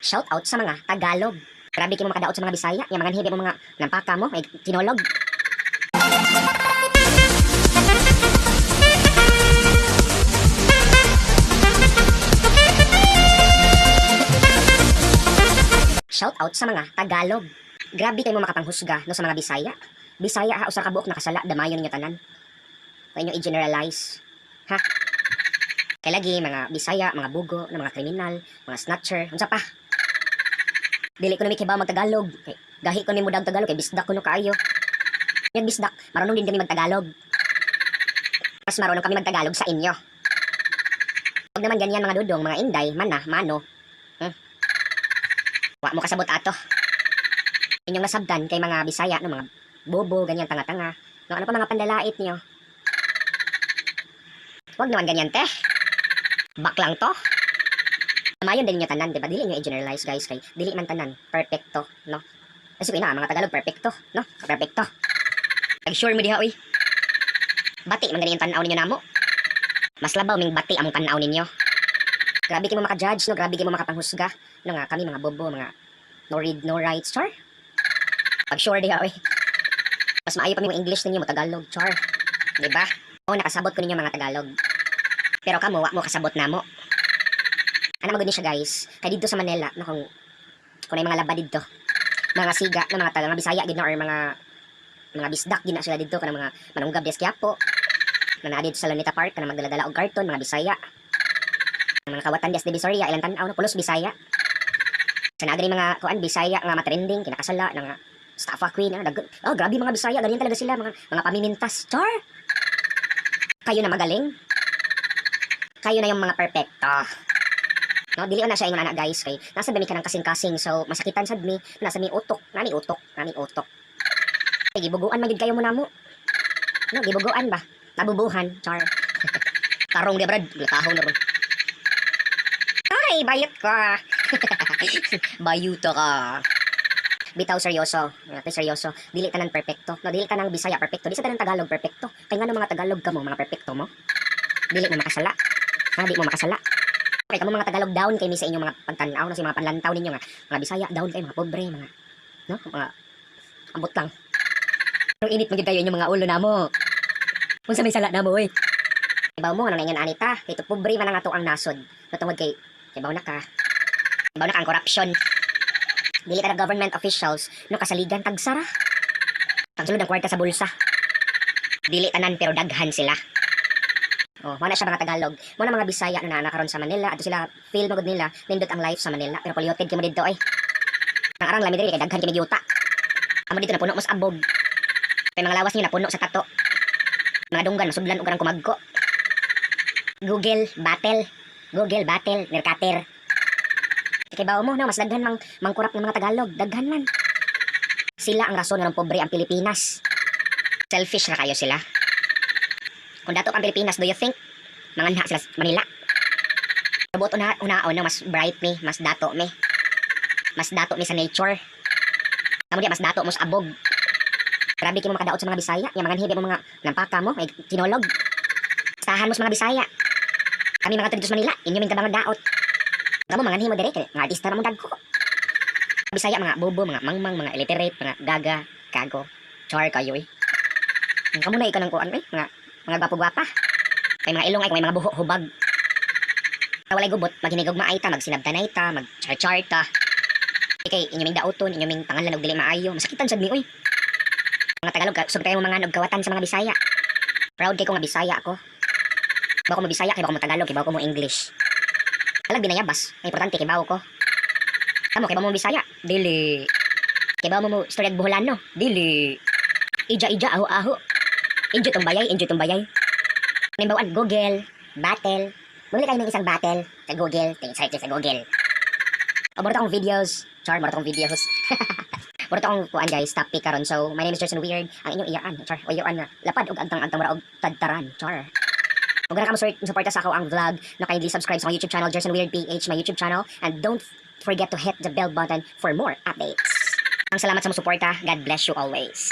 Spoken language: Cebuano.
Shout out sa mga Tagalog. Grabe kay mo makadaot sa mga Bisaya, yang mga hibi mo mga nampaka mo, ay tinolog. Shout out sa mga Tagalog. Grabe kay mo makapanghusga no sa mga Bisaya. Bisaya ha, usa ka buok nakasala, damayon ninyo tanan. Kaya inyo i-generalize. Ha? Kay lagi mga Bisaya, mga bugo, na mga kriminal, mga snatcher, unsa pa? Dili ko na may kibaw magtagalog. Kay gahi ko ni mo Tagalog kay bisdak ko no kaayo. Yang bisdak, marunong din kami magtagalog. Mas marunong kami magtagalog sa inyo. Huwag naman ganyan mga dudong, mga inday, mana, mano. Wa mo kasabot ato. Inyong nasabtan kay mga Bisaya, no, mga bobo, ganyan, tanga-tanga. No, ano pa mga pandalait niyo? Huwag naman ganyan, te. Baklang to. Mayon din niyo tanan, di ba? Dili niyo i-generalize, guys, kay dili man tanan perfecto, no? Kasi ko ina, mga Tagalog perfecto, no? Perfecto. Nag-sure mo diha, oy. Bati man gani yung tan-aw ninyo namo. Mas labaw ming bati among tan-aw ninyo. Grabe kay mo maka-judge, no? Grabe kay mo makapanghusga. No nga kami mga bobo, mga no read, no write, char. Pag sure diha, oy. Mas maayo pa mi mo English ninyo mo Tagalog, char. Di ba? Oo, nakasabot ko ninyo mga Tagalog. Pero kamo, wa mo kasabot namo. Ano magud ni siya, guys? Kay didto sa Manila, no, kung may mga laba didto. Mga siga na mga taga mga Bisaya gid na or mga bisdak gid na sila didto kanang mga manunggab des Quiapo. Na naa didto sa Luneta Park kanang magdala-dala og karton mga Bisaya. Ang mga kawatan des Divisoria ilang tan-aw no pulos Bisaya. Sa naa diri mga kuan Bisaya nga matrending kinakasala na nga Staffa Queen ah, oh, grabe mga Bisaya, ganyan talaga sila mga mga pamimintas. Char. Kayo na magaling. Kayo na yung mga perfecto. No, dili na siya ingon ana, guys, kay nasa dami ka ng kasing-kasing, so masakitan sad mi, nasa mi utok, nami utok, nami utok. Kay gibuguan man gyud kayo mo namo. No, gibuguan ba? Nabubuhan, char. Tarong di brad, gataho na ron. Ay, bayot ka. Bayuto ka. Bitaw seryoso. Ate, seryoso. Dili tanan perfecto. No, dili tanang Bisaya perfecto. Di sa tanan Tagalog perfecto. Kay ngano mga Tagalog kamo, mga perfecto mo? Dili mo makasala. Ha, di mo makasala. Okay, kamo mga Tagalog down kay mi sa inyong mga pagtan-aw na sa mga panlantaw ninyo nga mga Bisaya down kay mga pobre, mga no, mga ambot lang. Pero init man gyud kayo inyong mga ulo namo. Unsa may sala namo oy? Ibaw mo ano na ingon anita, kay to pobre man ang ato ang nasod. No, tungod kay ibaw na ka. Ibaw na ka ang corruption. Dili ta government officials no kasaligan tagsara. Tagsulod ang kwarta sa bulsa. Dili tanan pero daghan sila. Oh, mao na siya mga Tagalog. Mao na mga Bisaya na naa karon sa Manila adto sila feel magud nila nindot ang life sa Manila pero polluted kay mo didto ay. Ang arang lami diri kay daghan kay yuta. Amo dito napuno mo sa abog. Kay mga lawas niyo napuno sa tato. Mga dunggan masudlan og karang kumagko. Google battle, Google battle Mercator. Kay bawo mo no mas daghan mang mangkurap ng mga Tagalog, daghan man. Sila ang rason nga pobre ang Pilipinas. Selfish na kayo sila. Kung dato ang Pilipinas, do you think manganha sila sa Manila? Buot una unaon no, mas bright mi, mas dato mi. Mas dato mi sa nature. Kamo di mas dato mo sa abog. Grabe kay mo makadaot sa mga Bisaya, yang mga hibi mo mga nampaka mo, ay tinolog. Stahan mo sa mga Bisaya. Kami mga dito sa Manila, inyo ming tabang daot. Kamo mga mo dire kay mga artista ra mo dagko. Bisaya mga bobo, mga mangmang, mga illiterate, mga gaga, kago. Char kayo eh. Kamo na ikaw ng kuan eh, mga mga gwapo-gwapa. Kay mga ilong ay kung may mga buho hubag. Walay gubot, maghinigog maay ta, magsinabtanay ta, magchar-char ta. Kay inyo ming dauton, inyo ming pangalan og dili maayo, masakitan sad mi oy. Mga Tagalog, sug tayo mga og kawatan sa mga Bisaya. Proud kay ko nga Bisaya ako. Bako mo Bisaya, kay bako mo Tagalog, kay bako mo English. Alag binayabas, ang importante kay bawo ko. Kamo kay mo Bisaya? Dili. Kay bawo mo mo istorya Boholano? Dili. Ija ija aho aho. Enjoy tong bayay, enjoy tong bayay. Halimbawa, Google, battle. Bumili kayo ng isang battle sa Google, tingin search sa Google. O, mura akong videos. Char, mura akong videos. Mura akong kuan guys, topic karon. So, my name is Jason Weird. Ang inyong iyaan, char, o iyaan nga. Lapad og agtang-agtang mura og tadtaran, char. Kung gana ka mo suporta sa ako ang vlog, no, kindly subscribe sa akong YouTube channel, Jerson Weird PH, my YouTube channel. And don't forget to hit the bell button for more updates. Ang salamat sa mo suporta. God bless you always.